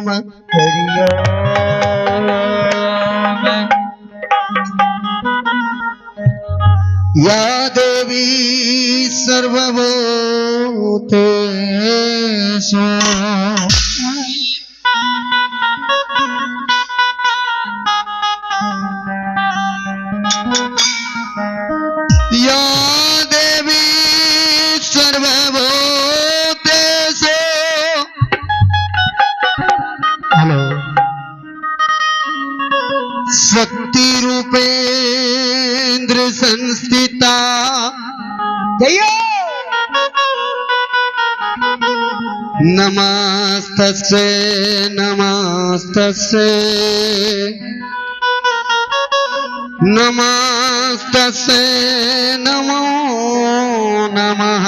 ओम हरि ओम। या देवी सर्वभूतेषु। या देवी सर्वभूतेषु। हेलो। शक्ति रूपेन्द्र संस्थिता। जय। नमस्तस्यै नमस्तस्यै नमस्तस्यै नमो नमः।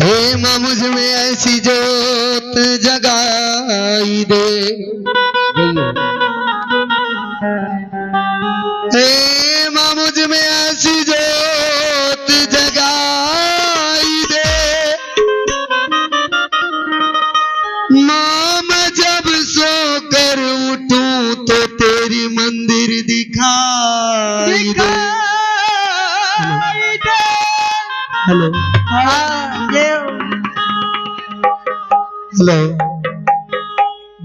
हे माँ मुझ में ऐसी जोत जगाई दे। हे माँ मुझ में ऐसी जोत जगाई दे। माँ मैं जब सो कर उठूं तो तेरी मंदिर दिखाई दे। दिखाई दे। हेलो। हाँ, जय। हेलो।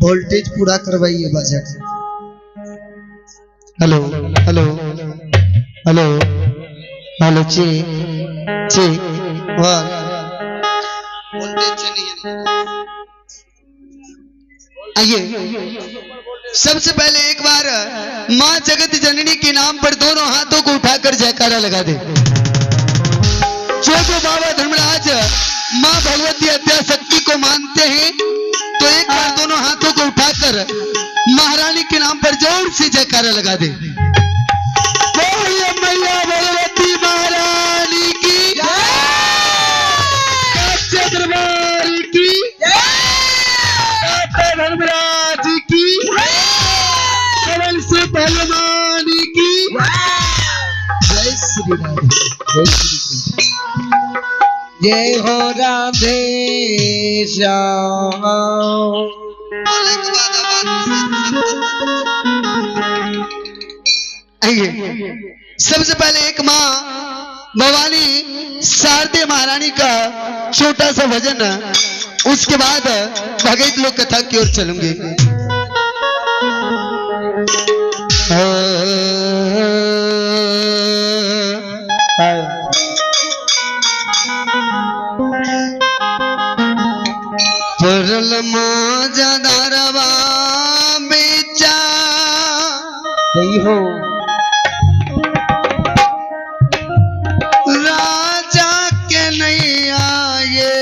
वोल्टेज पूरा करवाइए बाजा का। हेलो हेलो हेलो हेलो ची ची वन। वोल्टेज चलिए। आइए सबसे पहले एक बार माँ जगत जननी के नाम पर दोनों हाथों को उठाकर जयकारा लगा दे। जो जो बाबा धर्मराज माँ भगवती अद्याशक्ति को मानते हैं तो एक बार दोनों हाथों को उठाकर महारानी के नाम पर जोर से जयकारा लगा दे। बोलिए मैया भगवती महारानी की, सच्चे दरबार की, दाता धर्मराज की, कमल से पहलवान की। जय श्री राम, जय श्री कृष्ण। जय हो राधे श्याम। आइए सबसे पहले एक माँ भवानी शारदे महारानी का छोटा सा भजन, उसके बाद भगत लोक कथा की ओर चलूंगी। परल माँ जदारवा बेचा। जय हो। राजा के नहीं आए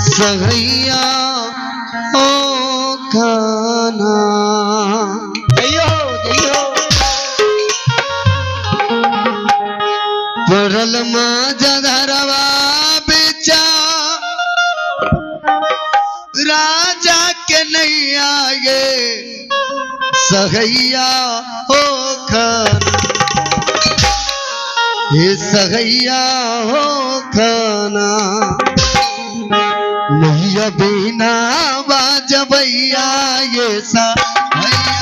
सहैया ओ खाना। जय हो, जय हो। परल माँ जधरवा बेचा राजा के नहीं आए सहैया ओ खाना। ये सहैया हो खाना। मैया बिना बाजबैया ये सहैया,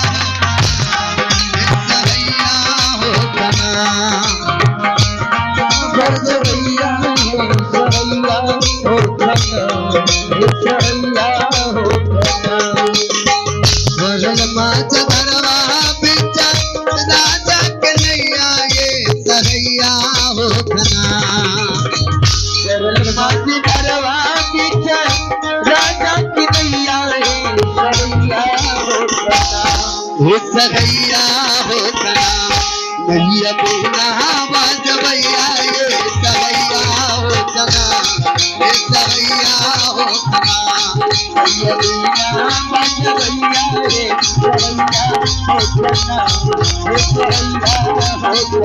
ये सहैया हो खाना। बरजवैया हो सहैया हो खाना, हे सहैया हो खाना। वरल माँ चधरवा बिचा राजा के नहीं आए सहैया हो खाना। चरण मात धरवा पीछे राजा की नैया रे सहैया हो खाना। हो सहैया हो खाना। मैया बिना बाजबैया ये सहैया हो खाना, ये सहैया हो खाना। मैया बिना बरजवैया रे सहैया हो खाना, हे सहैया हो खाना।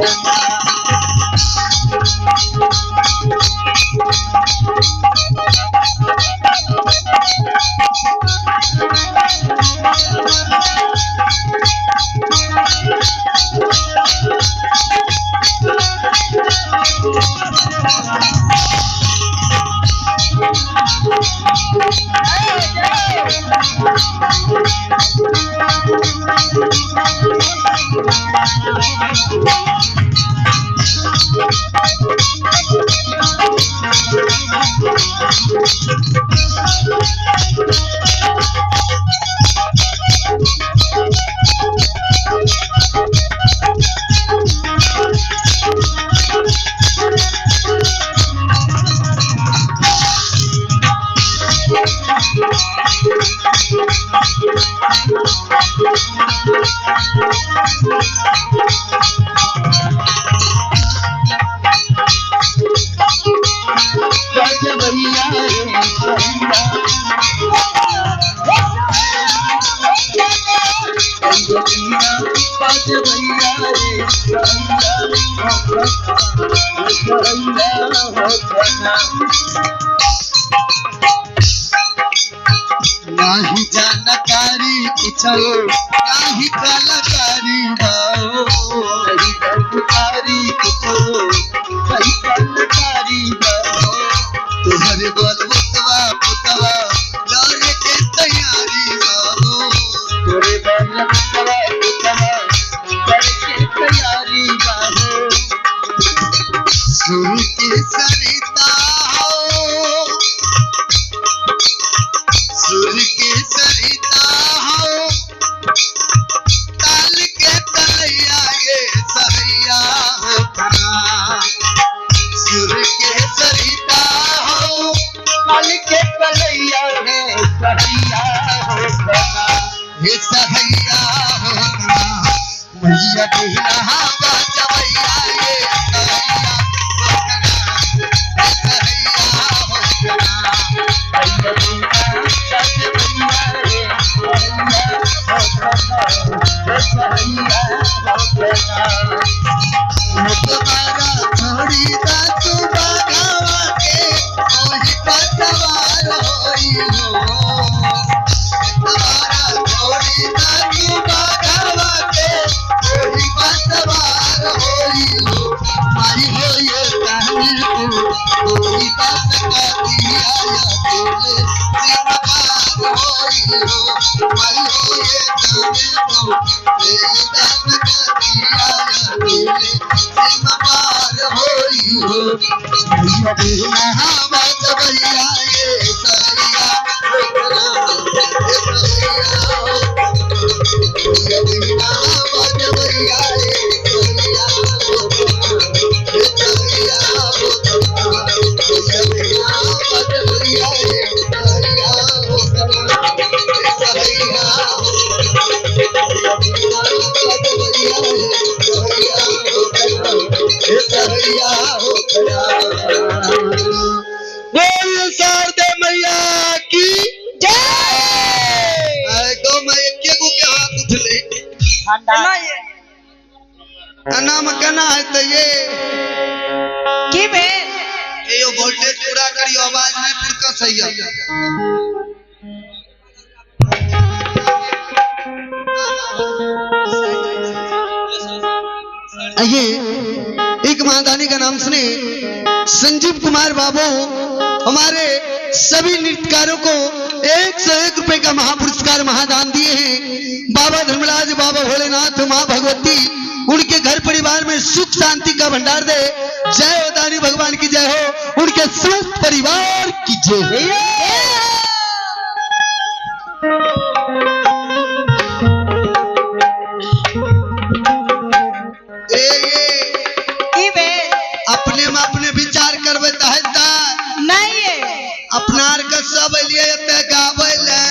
नाही जानकारी कुछो, नाही कलाकारी बाओ। नहीं जानकारी कुछो, नहीं कलाकारी बाओ। तुहरे बोल बुतवा पुतवा लड़े के तैयारी बाओ। तोरे बोल पुतवा पुतवा लड़े के तैयारी बाओ। सुर के सरिता हो, सुर के सरिता हो, ताल के तलैया ये सहैया हो खना। सुर के सरिता हो, ताल के तलैया रे सहैया हो खना। हे सहैया हो खना। मैया बिना बचवैया ये सहैया हो खना। हे सहैया हो खना। मैया बिना बचवैया रे सहैया हो खना। हे सहैया हो खना। तुम्हारा छोड़ी दा तू बाघावा के ओही पतवार होई हो। तुम्हारा छोड़ी दा तू बाघावा के ओही पतवार होई हो। मारी हो ये कहानी तू ओही बात का दिया या बोले सिमकार होई हो। मारी हो ये कहानी तू ओही बात का दिया या बोले सिमकार होई हो। मैया बिना बचवैया ये सहैया हो खना। हे सहैया हो खना। मैया बिना बचवैया ये सहैया हो खना। हे सहैया हो खना। मैया बिना बचवैया ये सहैया हो खना। हे सहैया हो खना। मैया बिना बचवैया ये सहैया हो खना। हे सहैया हो खना। बोल शारदे मैया की जय। आए गो मैं एके गो के हाथ उठले एना में केना हेतै ये? की भेल? एयो वोल्टेज पूरा करियो, आवाज नहीं पुरकस हैया। आइए एक महादानी का नाम सुने, संजीव कुमार बाबू हमारे सभी नृत्यकारों को 101 रुपए का महापुरस्कार महादान दिए हैं। बाबा धर्मराज, बाबा भोलेनाथ, माँ भगवती उनके घर परिवार में सुख शांति का भंडार दे। जय हो दानी भगवान की जय हो, उनके समस्त परिवार की जय हो। ए, की भेल? अपने में अपने विचार करबै तऽ हेतै? नहीं ये। अपना आर के सब एलियै एते गाबै ले,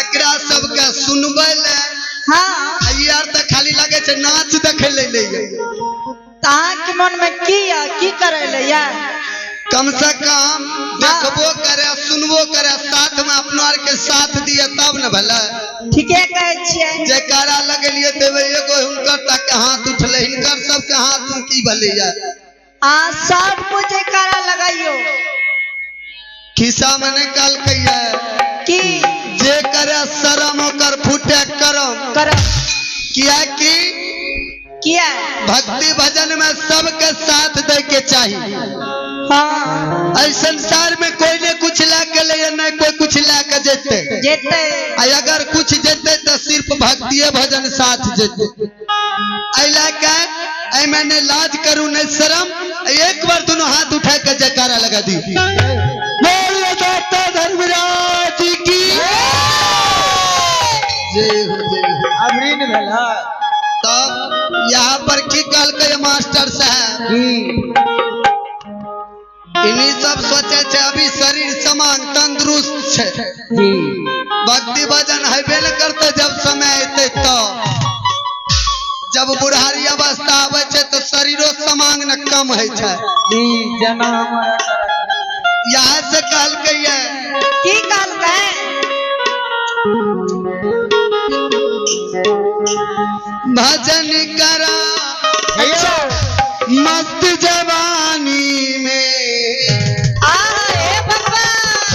एकरा सबके सुनबै ले। हाँ। आ ई आर तऽ खाली लागै छै नाच देखै ले एलैये। तऽ अहाँके मन में की या की करै ले या? कम से कम देखबो करे सुनबो करे, साथ में अपना आर के साथ दिए तब न भले। ठीके कहै छियै। जयकारा लगेलियै तेवे एगो हुनकर तक के हाथ उठले, हिनकर सबके हाथ में की भलैया? अहाँ सब कुछ जयकारा लगाइयो। खिस्सा में नहीं कहलकैया की? जे करे शरम ओकर फूटे करम। करम। किया कि किया? भक्ति भजन में सबके साथ दे के चाहिए। हाँ। ऐ संसार में कोई ने कुछ ला के गेलैए, नहि कोई कुछ लए के जेतै। जेतै। आ अगर कुछ जेतै तऽ सिर्फ भक्तिये भजन साथ जेतै। एहि लए के एहिमे नहि लाज करू नहि शरम, एक बार दोनों हाथ उठा के जयकारा लगा दी। बोलो दाता धर्मराज की जय हो, जय हो। अमरीन भेला। तब यहाँ पर की कहलकै मास्टर साहब? की? इन्हीं सब सोचे छै अभी शरीर समांग तंदुरुस्त छै, जी, भक्ति भजन हेबे न करते। जब समय एते तो जब बुढ़ारी अवस्था आबै छै तो शरीरो समांग न कम होइ छै। जी, जना हमारा करा। यहाँ से कहलकै ये। की कहलकै? भजन करा भैया मस्त जवानी में, आ हे भगवान।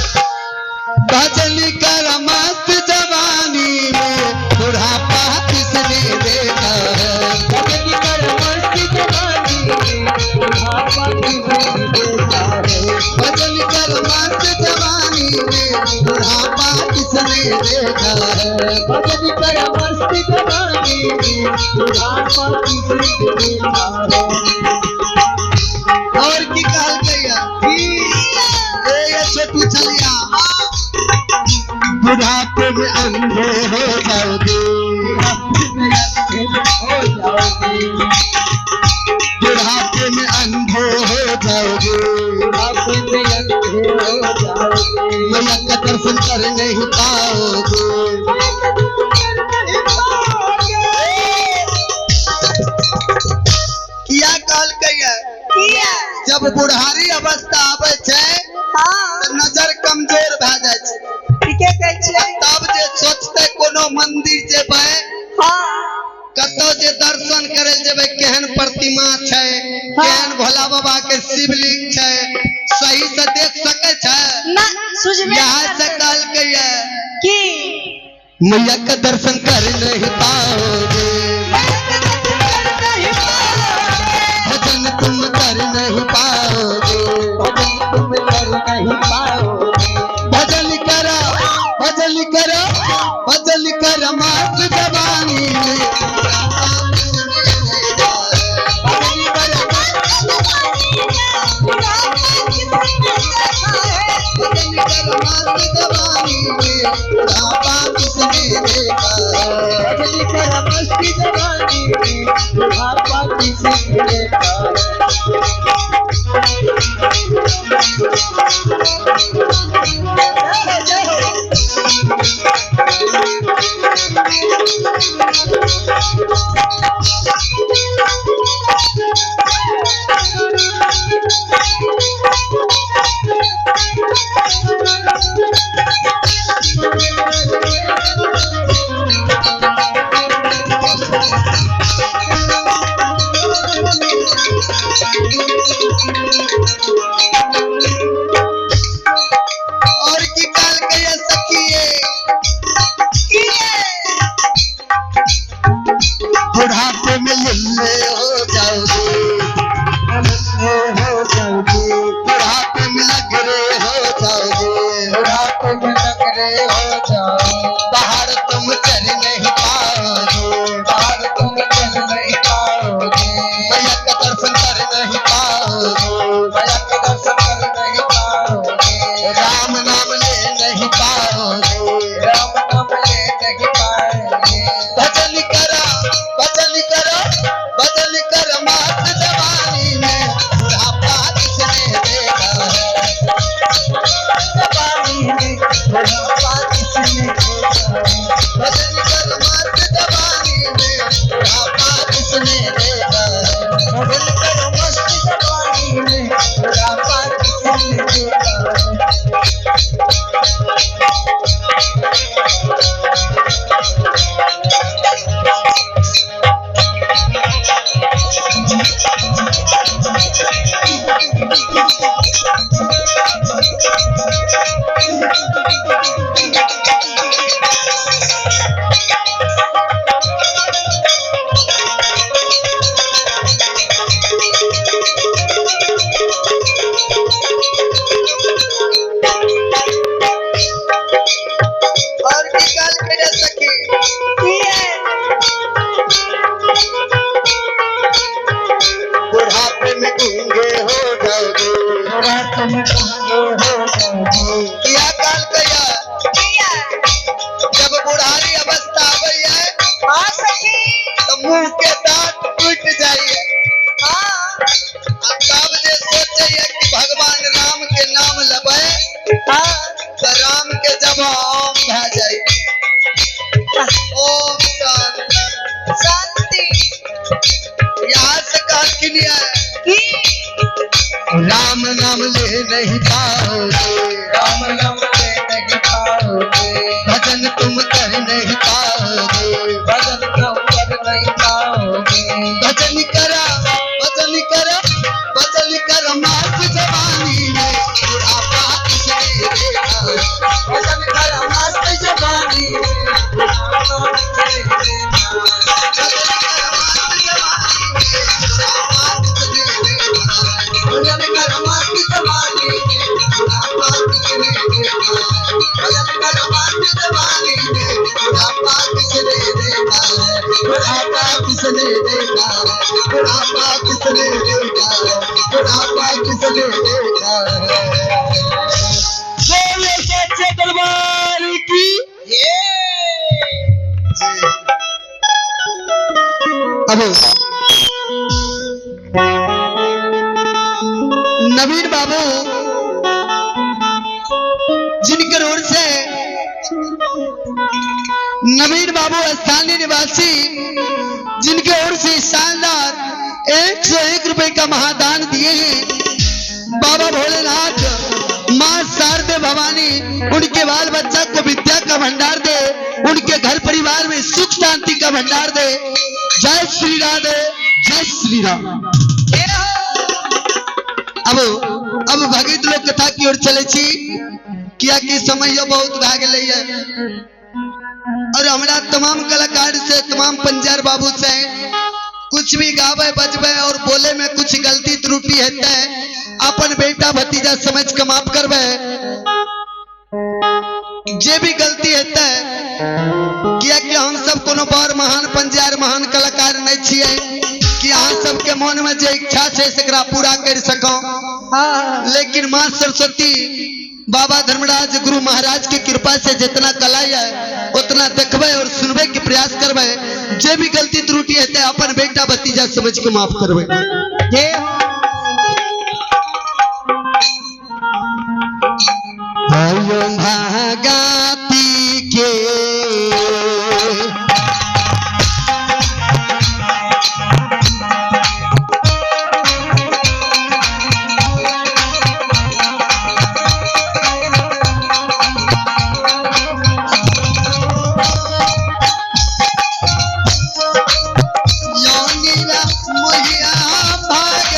भजन कर मस्त जवानी में, बुढ़ापा किसने देखा है? भजन कर मस्त जवानी में, बुढ़ापा किसने देखा है? भजन कर मस्त जवानी में, बुढ़ापा किसने देखा है? भजन कर मस्त जवानी में, बुढ़ापा किसने देखा है? और की कहलकै ये? जी। ए ये छोटू छलिया, बुढ़ापे में अंधे हो जाओगे, हो जाओगे, बुढ़ापे में अंधे हो जाओगे, बुढ़ापे में अंधे हो जाओगे, मैया का दर्शन कर नहीं पाओगे। किया कहलकै ये? किया? जब बुढ़ारी अवस्था आबै छै हाँ। तऽ नजर कमजोर भए जाइ छै। ठीके कहै छियै। तब जे सोचतै कोनो मंदिर जेबै, हाँ। कतौ जे दर्शन करे जेबै, केहन प्रतिमा छै, केहन भोला बाबा के शिवलिंग छै, सही से देख सकै छै? ना सुझबे। यहाँ से कहलकै ये। की? मैया का दर्शन कर नहीं पाओगे, भजन तुम कर नहीं पाओगे, भजन तुम कर नहीं पाओगे। भजन करो, भजन करो, भजन कर मस्त जवानी में, भजन कर भजन कर मस्त जवानी में, बुढ़ापा किसने देखा है? भजन कर मस्त जवानी में, बुढ़ापा किसने देखा है? जय हो, जय हो। और की कहलकै ये सखिए? बुढ़ापे में लुल्ले हो जाओगे, हो जाओगे, बुढ़ापे में लगरे हो जाओगे, बुढ़ापे में लगरे हो जाओ, पहाड़ तुम चढ़ नहीं पाओगे, पहाड़ तुम चल नहीं पाओगे, मैया का दर्शन कर नहीं पाओगे, मैया के दर्शन कर नहीं पाओगे, राम नाम ले नहीं पाओगे, राम नाम ले नहीं पाएंगे। भजन करो, भजन करो, भजन कर मस्त जवानी में, बुढ़ापा किसने देखा है? जवानी में, बुढ़ापा किसने देखा है? भजन कर मस्त जवानी में, बुढ़ापा किसने देखा है? भजन कर मस्त जवानी में, बुढ़ापा किसने देखा है? मुंह के दांत टूट जाइए। हाँ। आ तब जे सोचैया कि भगवान राम के नाम लेबै, हाँ। तो राम के जब ओम भए जाइए। ओम शांति। शांति। यहाँ से कहलखिन ये की? राम नाम ले नहीं पाओगे, राम नाम ले नहीं पाओगे, भजन तुम कर नहीं पाओगे, भजन तुम कर नहीं पाओगे। भजन करा, भजन करा, भजन कर मात जवानी में बुढ़ापा किसने देखा? भजन कर मस्त जवानी में बुढ़ापा किसने देखा? भजन कर मस्त जवानी में बुढ़ापा किसने देखा? भजन कर मस्त जवानी में बुढ़ापा किसने देखा? भजन कर मस्त जवानी में बुढ़ापा किसने देखा? बुढ़ापा किसने देखा? बुढ़ापा किसने देखा? बुढ़ापा किसने देखा? बोले सच्चे दरबार की। अब नवीन बाबू जिनके ओर से, नवीन बाबू स्थानीय निवासी जिनके ओर से शानदार 101 रुपए का महादान दिए हैं, बाबा भोलेनाथ माँ शारदे भवानी उनके बाल बच्चा को विद्या का भंडार दे, उनके घर परिवार में सुख शांति का भंडार दे। जय श्री राधे, जय श्री राम। अब भगत लोग कथा की ओर चले छी, किया कि समय बहुत भए गेलै है और हमरा तमाम कलाकार से, तमाम पंजार बाबू से कुछ भी गावे बजबे और बोले में कुछ गलती त्रुटि हेतै अपन बेटा भतीजा समझ के माफ करबे। जे भी गलती हेतै, किया कि हम सब कोनो बड़ महान पंजार महान कलाकार नहीं छियै कि अहाँ सबके मन में जे इच्छा छै सेकरा पूरा कर सको। हाँ। लेकिन माँ सरस्वती बाबा धर्मराज गुरु महाराज की कृपा से जितना कला है उतना देखबे और सुनबे के प्रयास करबे। जे भी गलती त्रुटि हेतै अपन बेटा भतीजा समझ के माफ करबे। जय हो। आयो भागाती के योनिला मोहिया भाग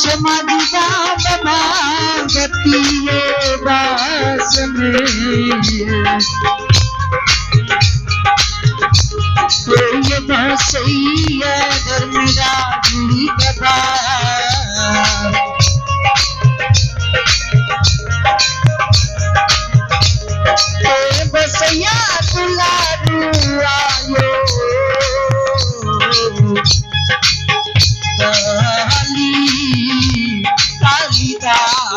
समाज बाबा गतिये दास में बसैया धर्मराज बाबा बसैया दुलारू आयो काली कालिदास।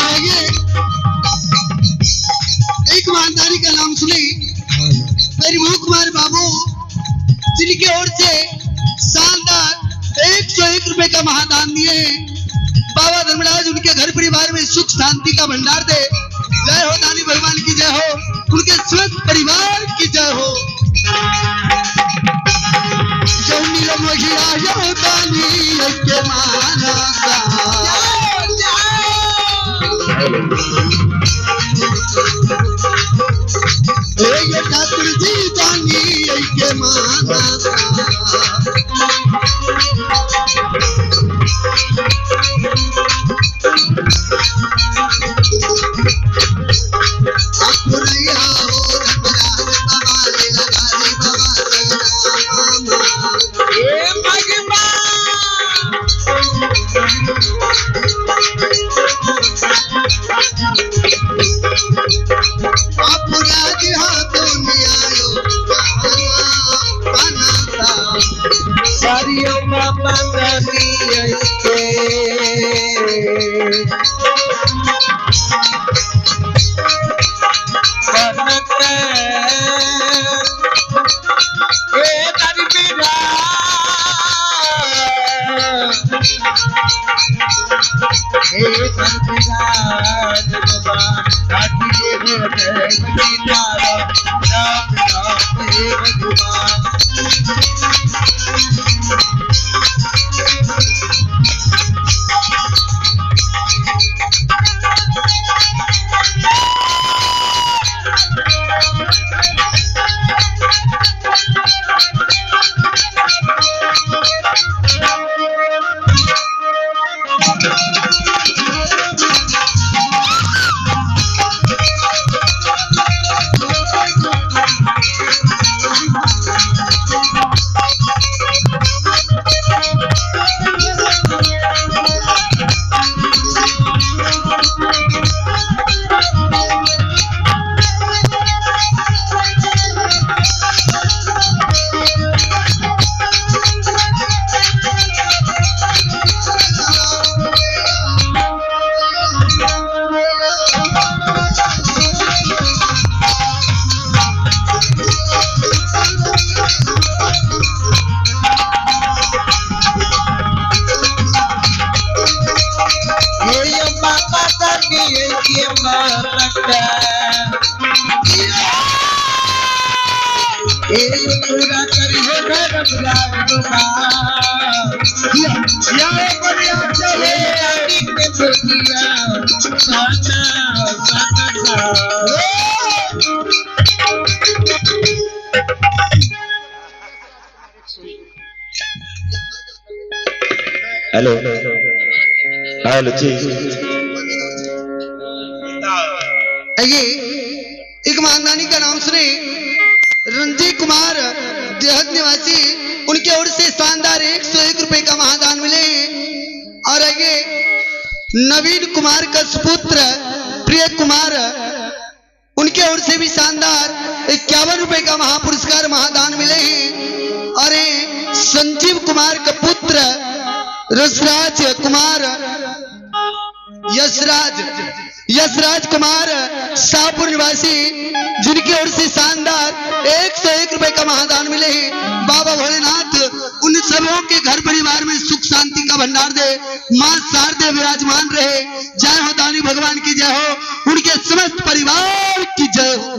आगे एक ईमानदारी का नाम सुनी, परिमोह कुमार बाबू जिनकी ओर से शानदार 101 रुपए का महादान दिए हैं। बाबा धर्मराज उनके घर परिवार में सुख शांति का भंडार दे। जय हो दानी भगवान की जय हो, उनके स्वस्थ परिवार की जय हो। ठाकुर जी दानी के माना। हे धर्मराज बाबा काटिए हृदय सीताराम राम राम हे भगवान। हेलो हेलो जी। आइए एक महादानी का नाम सुने, रंजीत कुमार देहत निवासी, उनके ओर से शानदार 101 रुपए का महादान मिले। और आइए नवीन कुमार का सुपुत्र प्रिय कुमार, उनके ओर से भी शानदार 51 रुपए का महापुरस्कार महादान मिले हैं। और संजीव कुमार का पुत्र रसराज कुमार, यशराज यशराज कुमार शाहपुर निवासी, जिनकी ओर से शानदार 101 रुपए का महादान मिले हैं। बाबा भोलेनाथ उन सबों के घर परिवार में सुख शांति का भंडार दे, मां शारदे विराजमान रहे। जय हो दानी भगवान की जय हो, उनके समस्त परिवार की जय हो।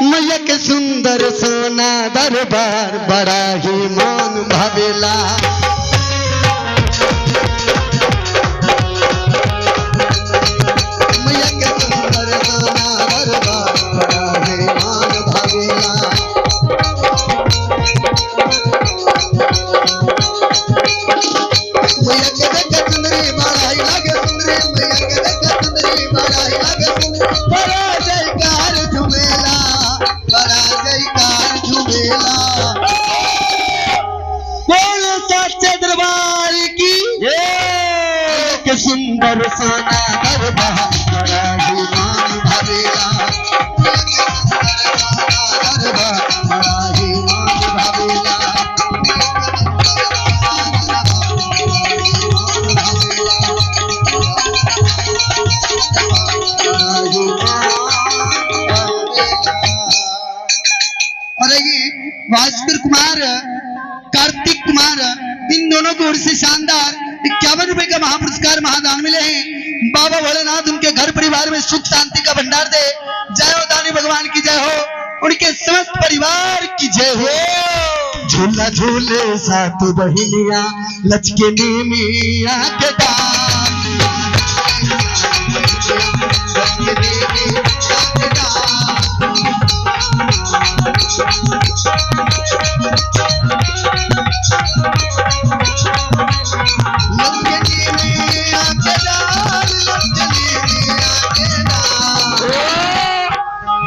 मैया के सुंदर सोना दरबार बड़ा ही मान भावेला। मैया के सुंदर सोना दरबार बड़ा ही मान भावेला। मैया के देख सुंदरी बड़ा ही लागे सुंदरी, मैया के देख सुंदरी बड़ा ही लागे सुंदरी, बड़ा जयकार झुमेला, बड़ा जयकार झुमेला। बोल सच्चे दरबार की के सुंदर सोना दरबार बड़ा ही मान भावेला। दरबार बड़ा ही मान भावेला। और ये भास्कर कुमार, कार्तिक कुमार, इन दोनों को ओर से शानदार 51 रुपए का महापुरस्कार महादान मिले हैं। बाबा भोलेनाथ उनके घर परिवार में सुख शांति का भंडार दे। जय हो दानी भगवान की जय हो, उनके समस्त परिवार की जय हो। झूला झूले सात बहिनिया लचके मिया के डाल, लचके मिया के डाल। लचके मिया के डाल, लचके मिया के डाल।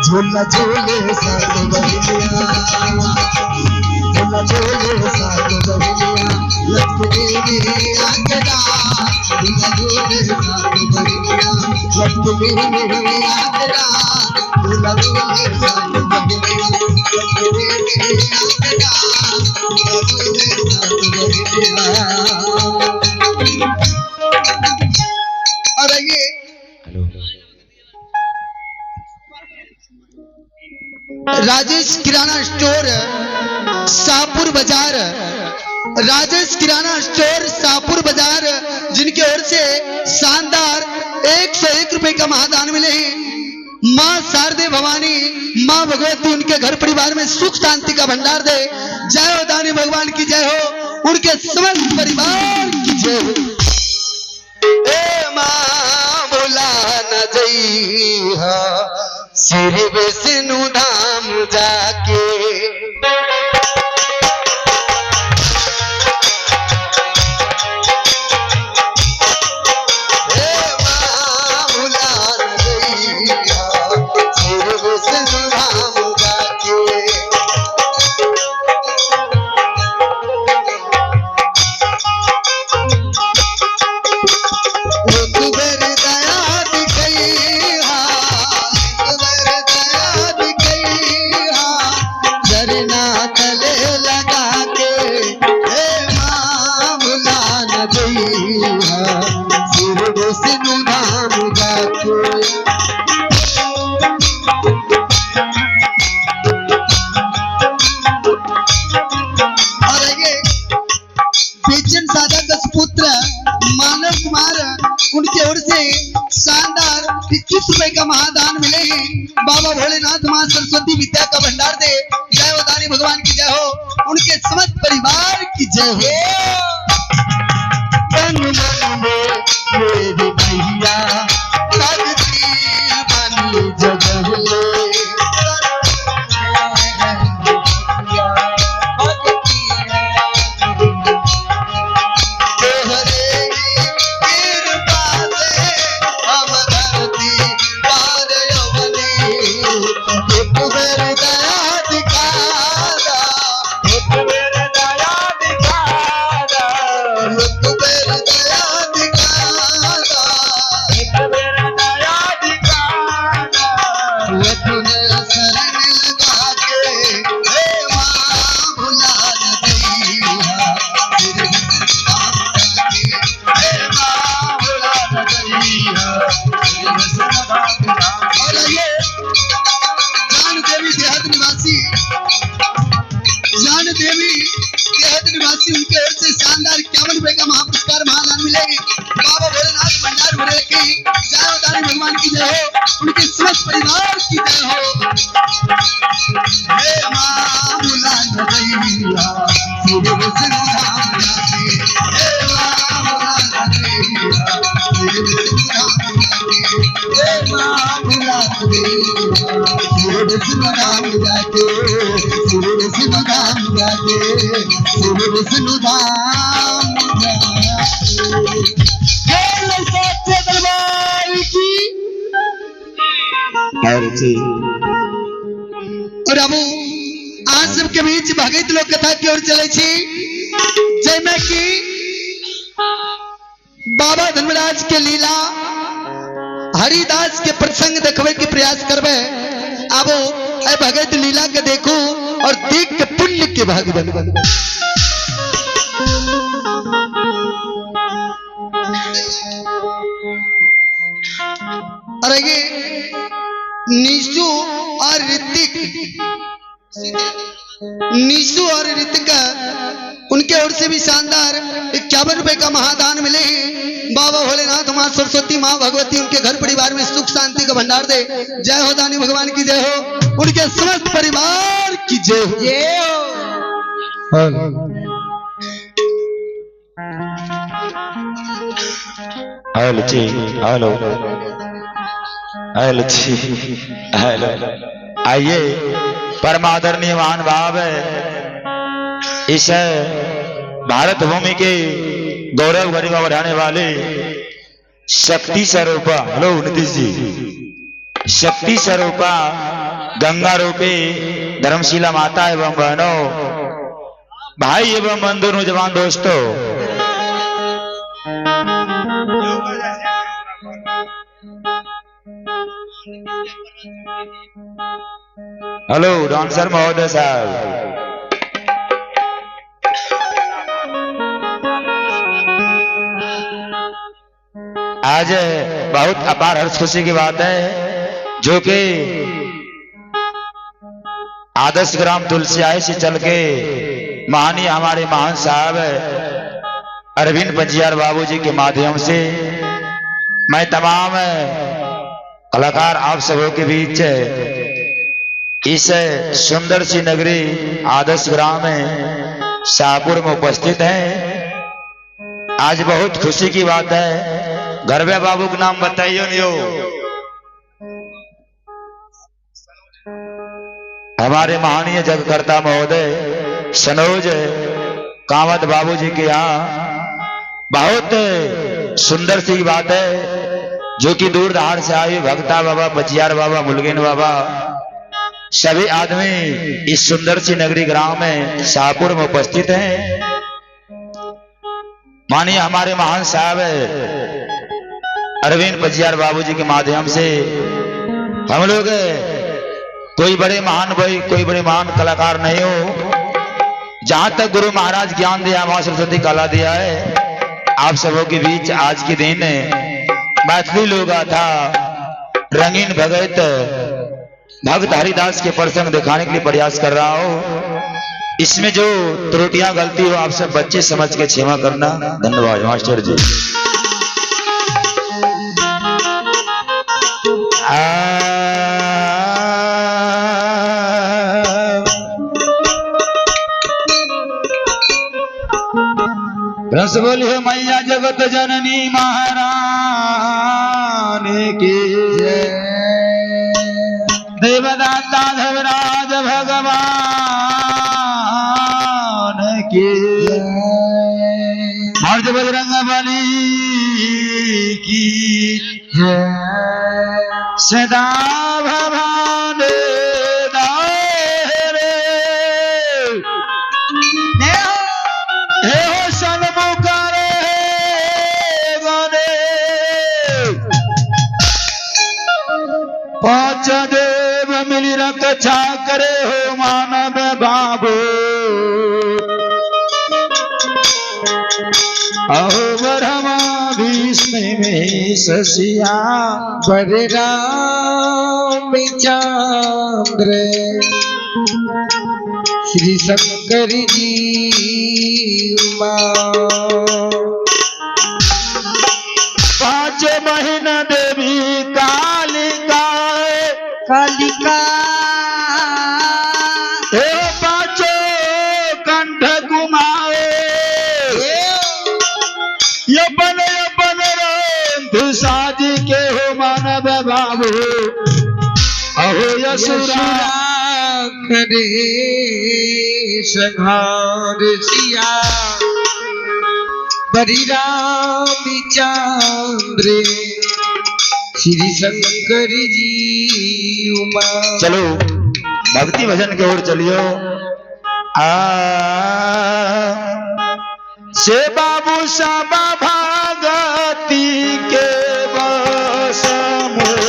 झूला झूले सात बहिनिया, झूला झूले सात बहिनिया लचके मिया के डाल। झूला झूले सात बहिनिया लचके मिया के डाल। झूला झूले सात बहिनिया लचके मिया के डाल। झूला झूले सात बहिनिया। और ये राजेश किराना स्टोर शाहपुर बाजार, राजेश किराना स्टोर शाहपुर बाजार, जिनकी ओर से शानदार 101 रुपए का महादान मिले हैं। माँ शारदे भवानी माँ भगवती उनके घर परिवार में सुख शांति का भंडार दे। जय हो दानी भगवान की जय हो, उनके समस्त परिवार की जय हो। ए माँ भुला न जइहा श्री विष्णु धाम जाके। हे माँ भुला न जइहा श्री विष्णु धाम जाके। एक बेर दया दिखइहा, एक बेर दया दिखइहा, चरना तले लगा के। हे माँ भुला न जइहा श्री विष्णु धाम जाके। और ये बेचन सादा का सुपुत्र मानव कुमार, उनकी ओर से शानदार 21 रुपए का महादान मिले हैं। बाबा भोलेनाथ माँ सरस्वती विद्या का भंडार दे। जय हो दानी भगवान की जय हो, उनके समस्त परिवार की जय हो। तन मन में मेरे भैया भक्ति बन जगह ले। तोहरे कृपा से हम धरती पार अवनी। एक बेर दया दिखा दा, एक बेर दया दिखा दा, एक बेर दया दिखा दा, एक बेर दया दिखा दा। अपने शरण लगा के। हे माँ भुला न जइहा श्री विष्णु धाम जाके। हे माँ भुला न जइहा श्री विष्णु धाम जाके। और ये जान देवी देहात निवासी, जान देवी देहात निवासी, उनके ओर से शानदार 51 रुपए का महापुरस्कार महादान मिलेगी। बाबा भोलेनाथ भंडार भरे रखे। जय हो दानी भगवान की जय हो, उनके समस्त परिवार की जय हो। हे माँ भुला न जइहा श्री विष्णु धाम जाके। हे माँ भुला न जइहा श्री विष्णु धाम जाके। हे माँ भुला न जइहा श्री विष्णु धाम जाके। श्री विष्णु धाम जाके, श्री विष्णु धाम जाके। बोल सच्चे दरबार की। और जी और अब आज सबके बीच भगत लोक कथा की ओर चले छी, जैमे कि बाबा धर्मराज के लीला हरिदास के प्रसंग देखबे के प्रयास करबे। आबो ए भगत लीला के देखू और देख के पुण्य के भाग बन। और ये निशु और ऋतिक, निशु और ऋतिक, उनके ओर से भी शानदार 51 रुपए का महादान मिले हैं। बाबा भोलेनाथ माँ सरस्वती माँ भगवती उनके घर परिवार में सुख शांति का भंडार दे। जय हो दानी भगवान की जय हो, उनके समस्त परिवार की जय हो। जय हो। हेलो जी, हेलो हेलो जी, हेलो। आइए परम आदरणीय महान भाव इस भारत भूमि के गौरव गरिमा बढ़ाने वाले शक्ति स्वरूपा, हेलो नीतीश जी, शक्ति स्वरूपा गंगा रूपी धर्मशीला माता एवं बहनों, भाई एवं बंधु, नौजवान दोस्तों, हेलो डांसर महोदय साहब, आज बहुत अपार हर्ष खुशी की बात है जो कि आदर्श ग्राम तुलसियाही से चल के माननीय हमारे महान साहब अरविंद पंजियार बाबू जी के माध्यम से मैं तमाम कलाकार आप सबों के बीच इस सुंदर सी नगरी आदर्श ग्राम शाहपुर में उपस्थित हैं। आज बहुत खुशी की बात है। गरबे बाबू के नाम बताइयो नहीं हो। हमारे महानीय जगकर्ता महोदय सनोज कामत बाबू जी के यहाँ बहुत सुंदर सी बात है, जो कि दूर दहाड़ से आए भक्ता बाबा, पचियार बाबा, मुलगिन बाबा, सभी आदमी इस सुंदर सी नगरी ग्राम में शाहपुर में उपस्थित हैं। मानिए हमारे महान साहब अरविंद पचियार बाबू जी के माध्यम से हम लोग कोई बड़े महान भाई, कोई बड़े महान कलाकार नहीं हो। जहां तक गुरु महाराज ज्ञान दिया, मां सरस्वती कला दिया है, आप सबों के बीच आज के दिन मैथिली लोग था रंगीन भगत भक्त हरिदास के प्रसंग दिखाने के लिए प्रयास कर रहा हूं। इसमें जो त्रुटियां गलती हो आप सब बच्चे समझ के क्षमा करना। धन्यवाद मास्टर जी। रस बोलिए मैया जगत जननी महारानी की जय। देवदाता धवराज भगवान की जय। मर्ज बजरंग बली की जय। सदा भवान दारे हे हो सन्मुखरे गणे पांच देव मिली रक्षा करे हो मानव बाबू। अहो ब्रह्मा विष्णु महेश सिया बड़े राम चंद्र श्री शंकर जी उमा। 5 महीना देवी कालिका कालिका हे पांचो कंठ घुमाए यपन यपन रंथ साज के हो मानव बाबू। अहो यसुरा करे संहार सिया बड़ी राम चंद्र श्री शंकर जी उमा। चलो भक्ति भजन की ओर चलियो। आ से बाबू साबा भगती के बस में।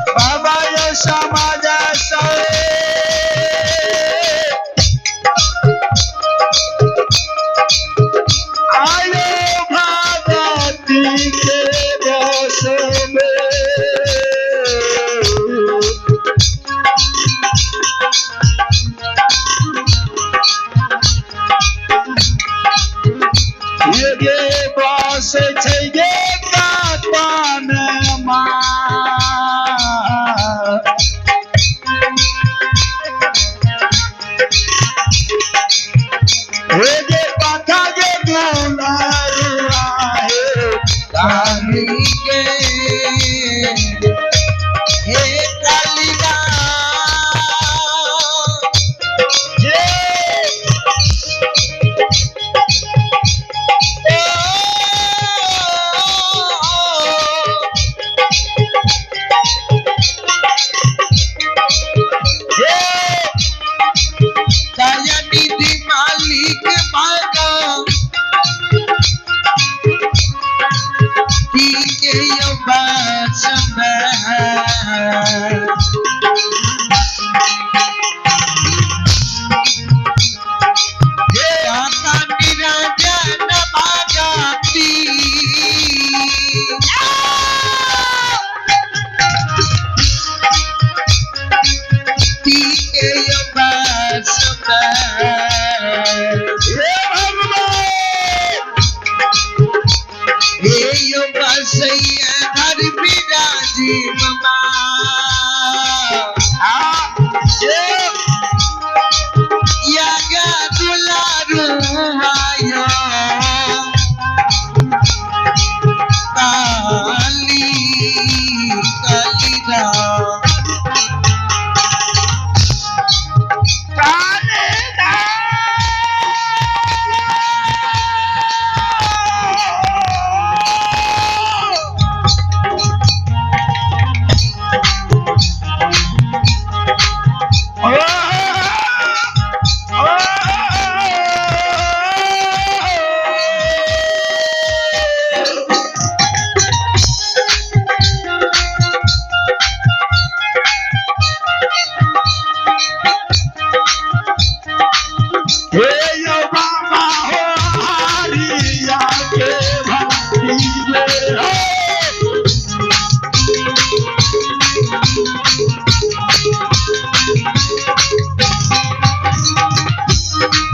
बाबा ये समाज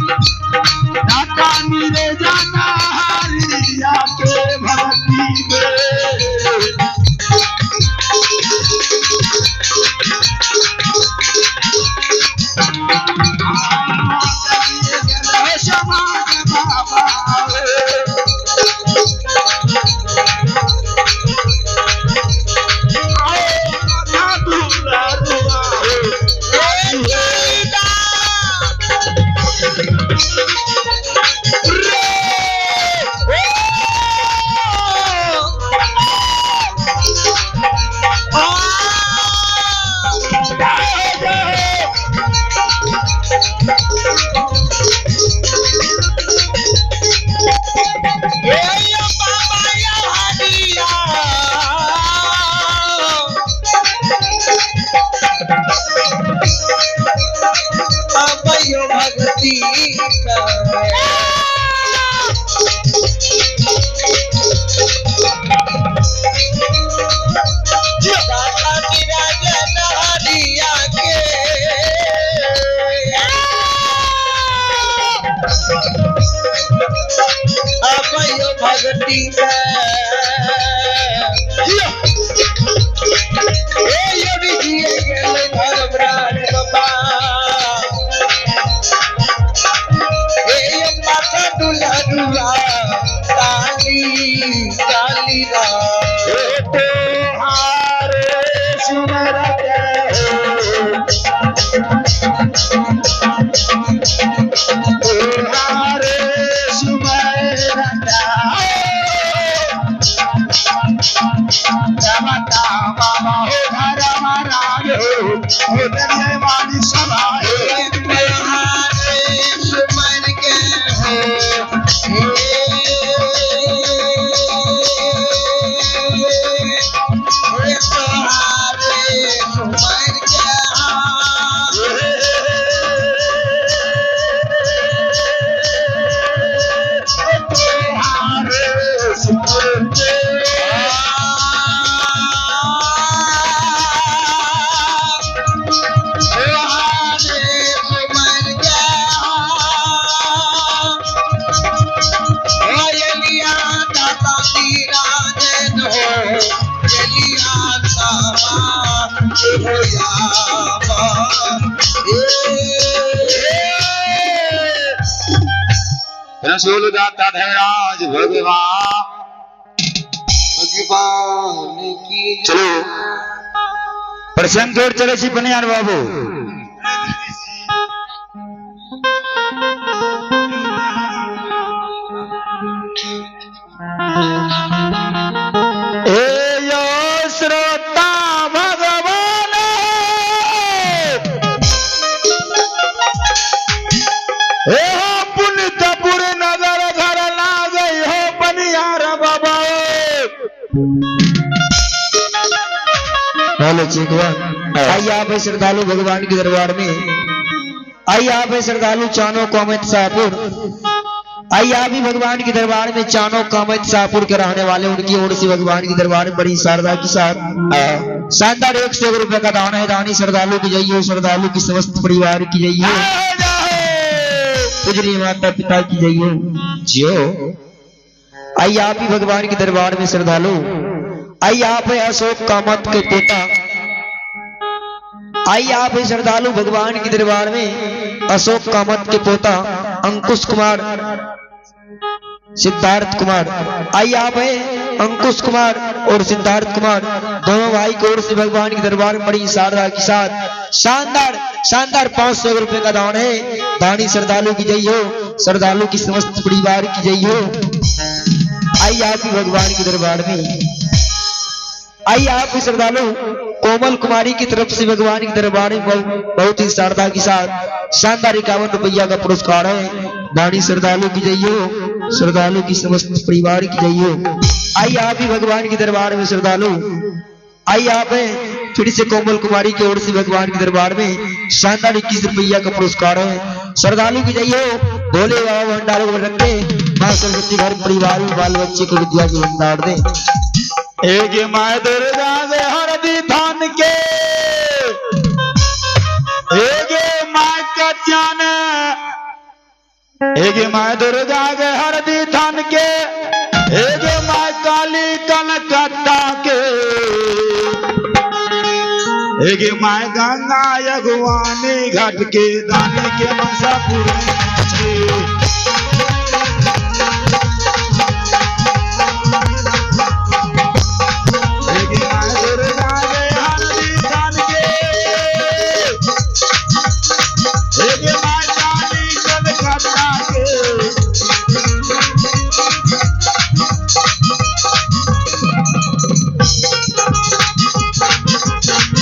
दाता निरंजन हरिया के भक्ति में। रसूल दाता धर्मराज भगवान भगवान की। चलो प्रसंग चले छी पनियार बाबू। हे यो श्रोता भगवान, हे हो पुण्यपुर नगर घर लागे हो पनियार बाबा। हेलो आइए आप है श्रद्धालु भगवान के दरबार में। आइए आप है श्रद्धालु चानो कामत शाहपुर। आइए आप भी भगवान के दरबार में चानो कामत शाहपुर के रहने वाले, उनकी ओर से भगवान के दरबार में बड़ी शारदा के साथ शानदार 100 रुपए का दान है। दानी श्रद्धालु की जय हो, श्रद्धालु की समस्त परिवार की जय हो, पूजनीय माता पिता की जय हो। जियो आइए आप भी भगवान के दरबार में श्रद्धालु। आइए आप है अशोक कामत के पोता। आइए आप है श्रद्धालु भगवान के दरबार में अशोक कामत के पोता अंकुश कुमार, सिद्धार्थ कुमार। आइए आप है अंकुश कुमार और सिद्धार्थ कुमार दोनों भाई की ओर से भगवान के दरबार में बड़ी शारदा के साथ शानदार शानदार 500 रुपए का दान है। दानी श्रद्धालु की जय हो, श्रद्धालु की समस्त परिवार की जय हो। आइए आप भी भगवान के दरबार में। आइए आप भी श्रद्धालु कोमल कुमारी की तरफ से भगवान के दरबार में बहुत ही शारदा के साथ शानदार 51 रुपया का पुरस्कार है। दानी श्रद्धालु की जय हो, श्रद्धालु की समस्त परिवार की जय हो। आइए आप भी भगवान के दरबार में श्रद्धालु। आइए आप है फिर से कोमल कुमारी की ओर से भगवान के दरबार में शानदार 21 रुपया का पुरस्कार है। श्रद्धालु की जय हो। भोले बाबा भंडार को रखे, माँ सरस्वती घर परिवार में बाल बच्चे को विद्या के भंडार दे। एक my Durga से हरदी धान के, एक my का जान एक माय दुर्गा के हरदी थान के, एक माय काली कलकत्ता के, एक my Ganga Aguwani घाट के दानी के मनसा पूरे छे। एक my Durga के हरदी थान के, एक my काली कलकत्ता के,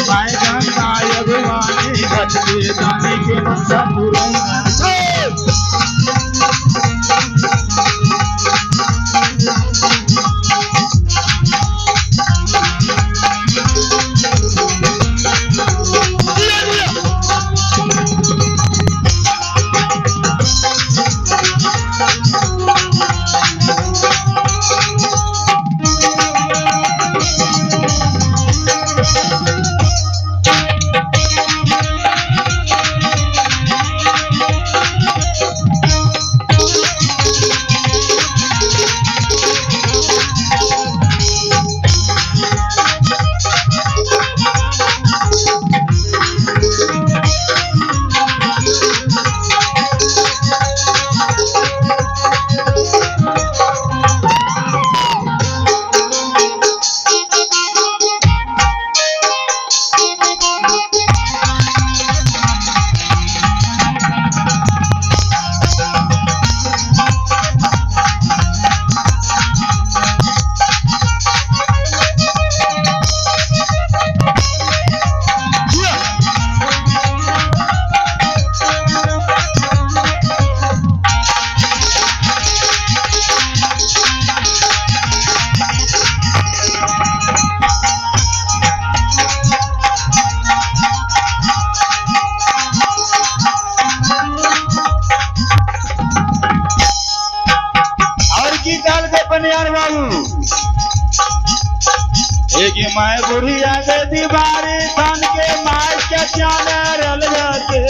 my Ganga Aguwani घाट के दानी के मनसा पूरे छे। और की काल के पनियार बाबू, एक my बुढ़िया के दीवारी थान के my के जाने रल जाते,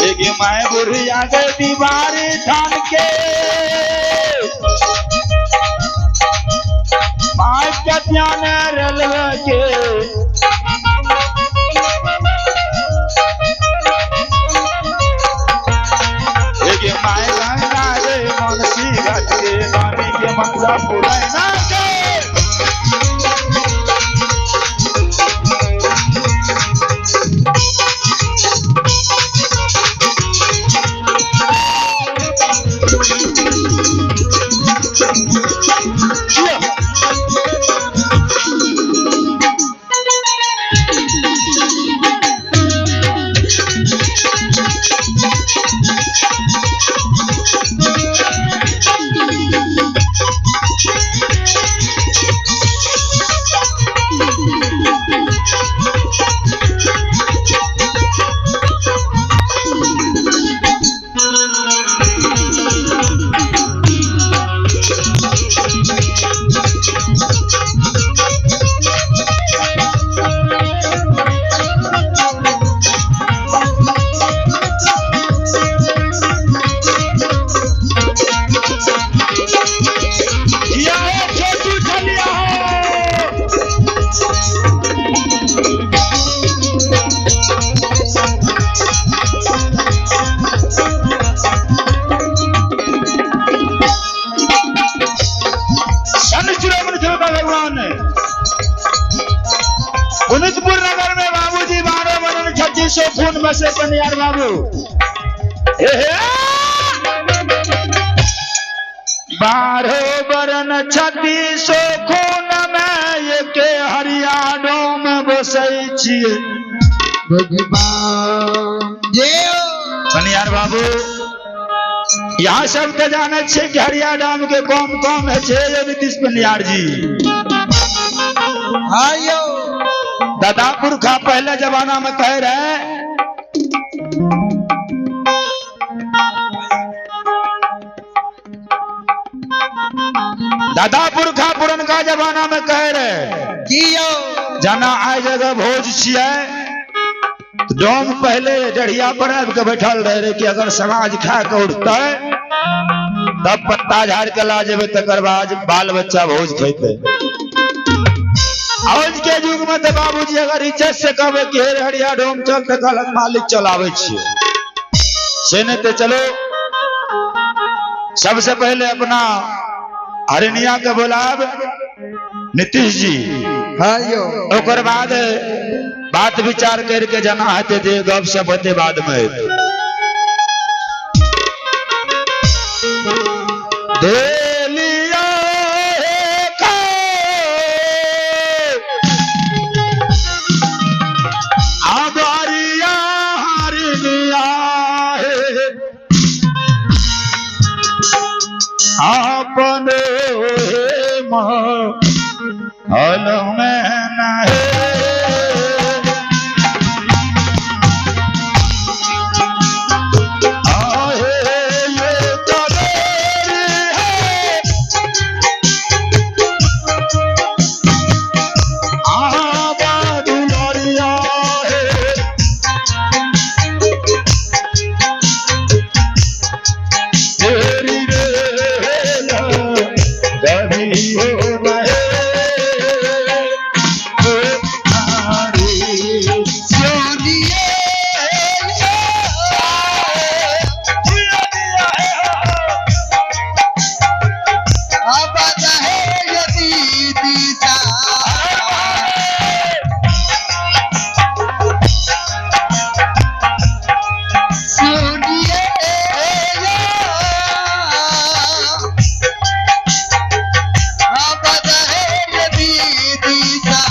एक my बुढ़िया के दीवारी थान के my के जाने रल जाते, एक my Ganga रे मनसी घाट के दानी के मनसा पुराई ना के। या हो छोटू छलिया हो। सन शिरोमणि देवता भगवान पुनितपुर नगर में बाबूजी 12 वरण 3600 खून बसे पनियार बाबू। हे हे 12 वरण 3600 खून में एक हरियाणो में बसै छियै भगवान जय हो। पनियार बाबू यहाँ सब तो जाने छे कि हरियाणा के कौन कौन है छे ये नीतीश पनियार जी। आयो दादा पुरखा पहले जमाना में कह रहे दादा पुरखा पुरनका जमाना में कह रहे जियो जाना आइ जगह भोज छियै, डोम पहले डढ़िया पर आबि के बैठल रहे रे कि अगर समाज खा के उठतै तब पत्ता झाड़ के ला जेबै, तकर बाद बाल बच्चा भोज खेतै। आज के युग में तो बाबूजी अगर इज्जत से कहबै कि हे हरिया डोम चल, तऽ कहलक मालिक चलाबै छियै। से नहीं तो चलो सबसे पहले अपना हरिणिया के बोलाब नीतीश जी। हाँ यो। ओकर बाद बात विचार करके जना हेतै जे गप सप हेतै बाद में हेतै। देलिया आबारिया हरिणिया हे आपन हे महल में नहे। आहे ये करेरी है, आबा दुलारिया है, तेरी रे गढ़ी हो रहे नारी। सोनिए अब रहे यदि दिशा। सुनिए अब रहे यदि दिशा।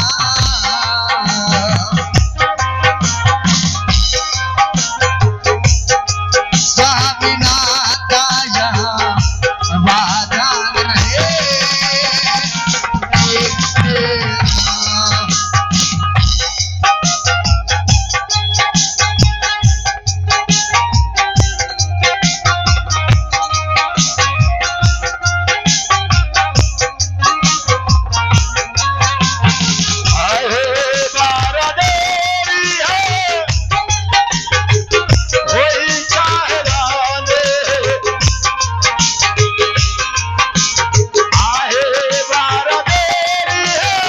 स्वामीनाथ यहाँ वादा रहे। आहे बारा देरी है, होई चाहराने। आहे बारा देरी है,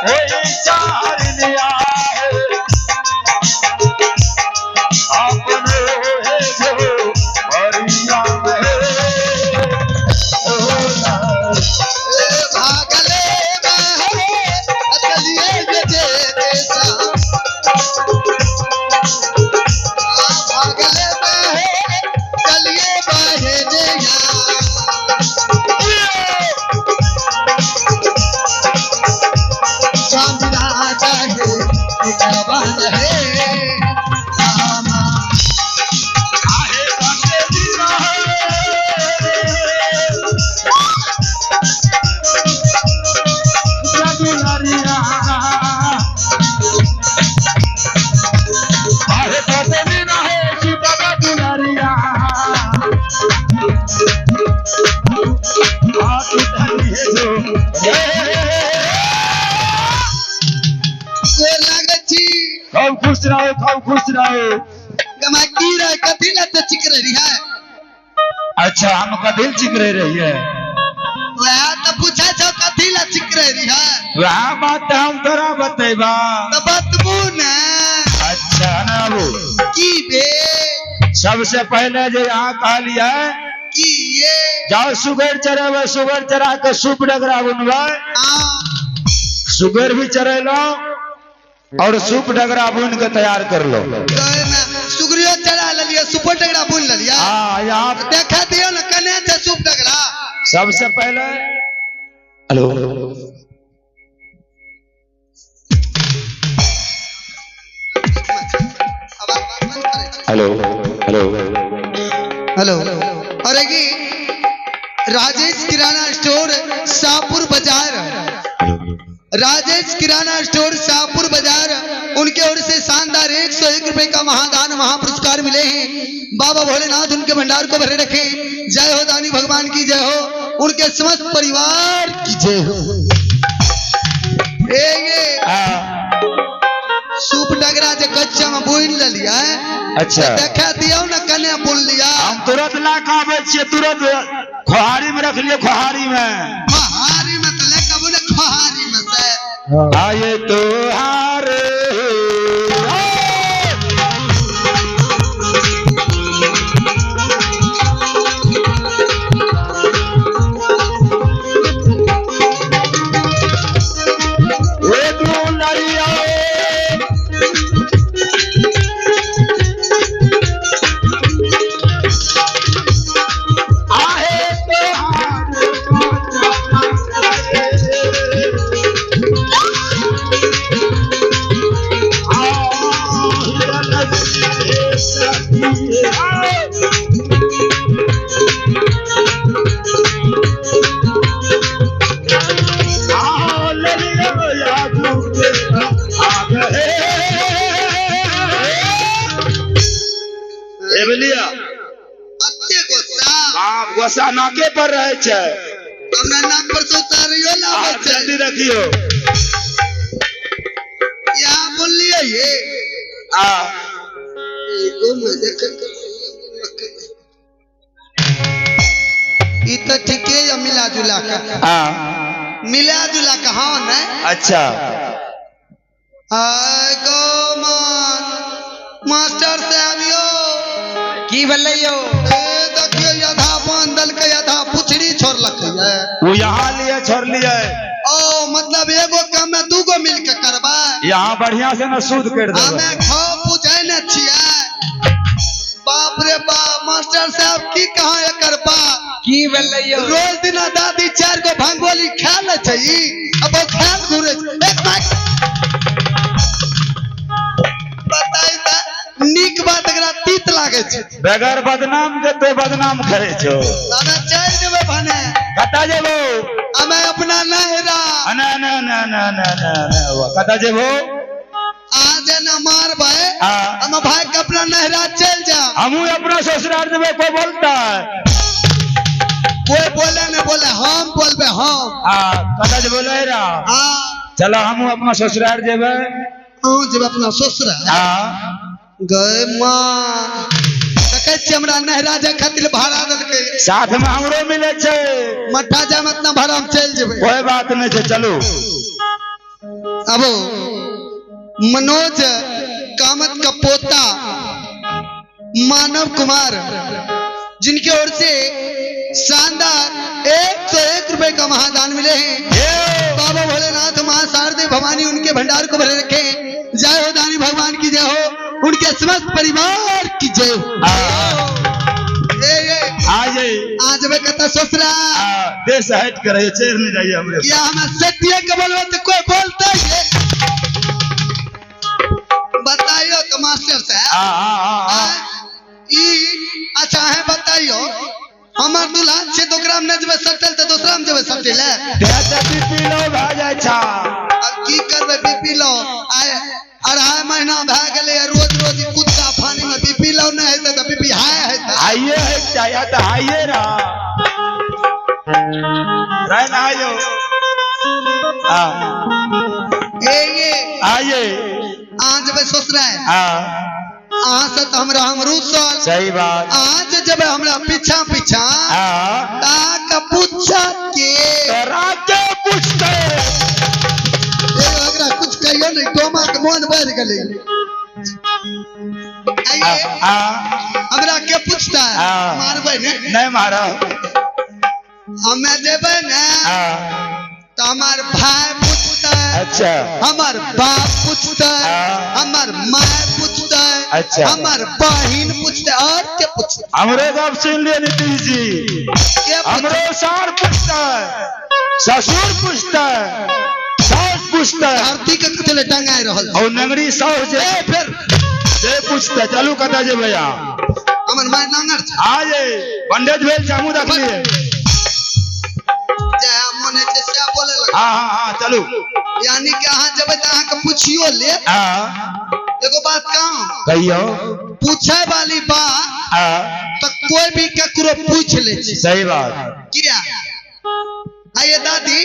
होई चाहरनिया है, अपने हे जो हरिया में ओ ना। भागले बहे चलिए जे देशा। भागले बहे चलिए बहे जया। स्वामीनाथ है जवान है रामा। आहे बंदे दीना है, दुलारिया। आहे बंदे दीना है, सीता का दुलारिया। हाथ धरी है जो गोर लागै छी। खूब खुश रहो, खूब खुश रहो। गमा की रहे कथी ला तो चिकरे रही है? अच्छा, हम कथी चिकरे रही है? वह तो पूछे छौ कथी ला चिकरे रही है। वह बात हम तोरा बतेबा। तो बतबू ने। अच्छा ना बाबू। की बे? सबसे पहले जो यहाँ कहलिए की ये? जाओ सुगर चरेबे, सुगर चरा के सूप डगरा बुनबै। हाँ। सुगर भी चरेलो और सूप डगरा बुन के तैयार कर लो। तो एमे सुगरियो चढ़ा लेलिए, सुपर डगरा बुन लेलिए। हाँ, यहाँ देखा दियो ने कने छै सूप डगरा। सबसे पहले हेलो आवाज बंद करे। Hello hello hello. और ये राजेश किराना स्टोर शाहपुर बाजार, राजेश किराना स्टोर शाहपुर बाजार, उनके ओर से शानदार 101 रुपए का महादान महापुरस्कार मिले हैं। बाबा भोलेनाथ उनके भंडार को भरे रखें। जय हो दानी भगवान की जय हो, उनके समस्त परिवार की जय हो। खोचा में बुनि लेलियै। अच्छा। देखा दियौ ने कने बुनलियै। हम तुरंत ला के आबै छियै, तुरंत खोहारी में रख लियो, खोहारी में। खोहारी में तऽ ले के आबू ने खोहारी में से। आये तोहारे ए दुलरिया आहे तोहारे अते गुस्सा। बाप गुस्सा नाके पर रहे छै। हमरा नाक पर से उतारियो लाबै आप छै। जल्दी रखियो। यहाँ बोललियै ये। आ एगो मजे कर ई तऽ ठीके ये मिला जुला के। आ मिला जुला के हाँ ने। अच्छा। आय गो मान मास्टर साहब यो। की भेलै यौ? ए देखियो आधा बांध देलकै आधा पुछड़ी छोड़लकै ये। वो यहाँ लिए छोड़ लिए। ओ मतलब एगो काम में दूगो मिल के करबै। यहाँ बढ़िया से न सूद कर देबै। हमे खाओ बुझै न छियै। बाप रे बाप मास्टर साहब की कहाँ एकर बाप। की भेलै यौ? रोज दिना दादी 4 गो भांगोली खा ले छै ई, अब ओ खायल घुरे छै। एक माइक बताई त नीक बात एकरा तीत लागै छै। बगैर बदनाम के तो बदनाम करे छो। हमे चलि जेबै भने। कतऽ जेबो? हमे अपना नहिरा। ना ना ना ना ना ना ना कतऽ जेबो? अहाँ जे न मारबै हाँ। हम भाई के अपना नहिरा चलि जाब। हमहूँ अपना ससुराल जेबै, कोई बोलता है? कोई बोले न बोले, हम बोलबै हम। हाँ, कतऽ जेबो नहिरा? हाँ। चलो हमहूँ अपना ससुराल जेबै। अहूँ जेबै अपना ससुराल? हाँ। गए माँ देखै छियै हमरा नहिरा जाय खातिर भाड़ा देलकै। साथ में हमरो मिलै छै। मट्ठा जाम इतना भाड़ा हम चलि जेबै। कोई बात नहीं छै, चलू। अब मनोज कामत का पोता मानव कुमार, जिनकी ओर से शानदार 101 रुपए का महादान मिले हैं। बाबा भोलेनाथ माँ शारदे भवानी उनके भंडार को भरे रखे। जय हो दानी भगवान की जय हो, उनके समस्त परिवार की जय हो। ए, ए। आ जाइए। आज मैं कहता ससुरा। आ, देश हट कर रहिए, चेर नहीं जाइए हमरे। या हमें सत्य के बोलबे तो कोई बोलता ही है। बताइयो तो मास्टर साहब। आ, आ, आ, आ। आ, ई अच्छा है बताइयो, हमर दुल्हन छै तो ओकरा में नहि जेबै सटल तऽ दोसरा में जेबै सटल। तें तऽ बीपी लो भए जाइ छा। अब की करबै बीपी लो? आइ 2.5 महीना भए गेलै, रोज रोज ई कुत्ता फानी में बीपी लो नहि हेतै तऽ बीपी हाई हेतै। हाइए है चाहिए तऽ हाइए रहा। रह ना आइयो। आ। ए, ये। आइए। अहाँ जेबै ससुराल। हाँ। अहाँ से तऽ हमरा हम रुसल। सही बात। अहाँ जे जेबै हमरा पीछा पीछा। हाँ। ताके पूछत के। तोरा के पूछते। ए, ओकरा कुछ कहियो नहीं, डोमा के मोन बढ़ गेलै। आइए। आ, आ। हमरा के पूछता है? हाँ। मारबै ने? नहीं मारब। हमे जेबै ने? हाँ। तो हमार भाई पूछता है। अच्छा। हमार बाप पूछता है। हाँ। हमार माय पूछता है। अच्छा। हमार बहिन पूछता है। और के पूछता है? हमरे गप सुन लिए नीतीश जी। के पूछता है? हमरो सार पूछता है, ससुर पूछता है, सास पूछता है। धरती के कथी ले टंगाए रहल छै? और नंगरी सास जे ए, फिर। जे पूछता है, चलू कतऽ जेबै अहाँ? हमर माय नांगर छै। आ जे बंडेज भेल छै, हमहूँ देखलियै। जहाँ मोन होइ छै सएह बोले लग। हाँ, हाँ, हाँ, चलू। यानी कि अहाँ जेबै तऽ अहाँके पूछियो ले। हाँ। एगो बात कहूँ? कहियौ। पूछे वाली बात हाँ। तऽ कोई भी ककरो पूछ ले छै। सही बात। किया? आइए दादी,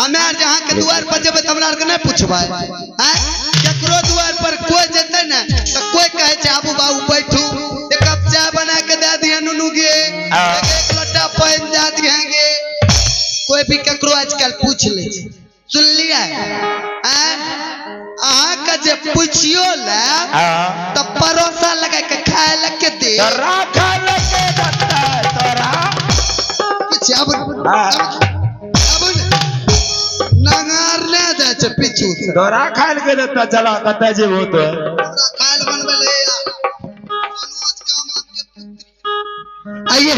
हमे आर जहाँ के दुआर पर जेबै तऽ हमरा आरके नहि पूछबै। आँय? ककरो दुआर पर कोई जेतै ने ककरो आजकल पूछ ले छै। सुनलियै आँय? अहाँके जे पुछियो ले हाँ। तऽ परोसा लगा के खाय लग के दे तोरा खाय ले के देतै तोरा किछु आब हाँ। आब नगार ले जाइ छै पीछू से तोरा खाय ले के देतै चला कतऽ जेबहो तो हमरा खाय लए बनबै ले आ। मनोज कामत के पुत्री आइए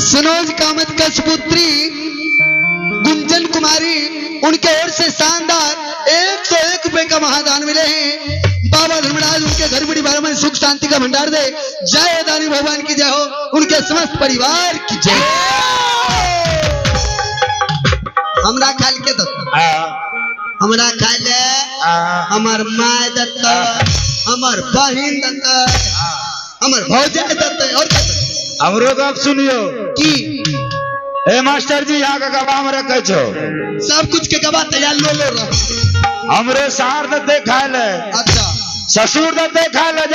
सनोज कामत का सुपुत्री गुंजन कुमारी उनके ओर से शानदार 101 रुपए का महादान मिले हैं। बाबा धर्मराज उनके घर परिवार में सुख शांति का भंडार दे। जय दानी भगवान की जय हो, उनके समस्त परिवार की जय। हमरा खाल के दत्त, हमरा खाल हमर my Dutt, हमर बहिन दत्त, हमर भौजाई दत्त और के दत्त? हमरो गप सुनियो की ए मास्टर जी यहाँ के गवाह में रखे छो सब कुछ के गवाह तैयार लो लो रहो। हमरे सार दत्ते खाय ले अच्छा ससुर दत्ते खाय ले।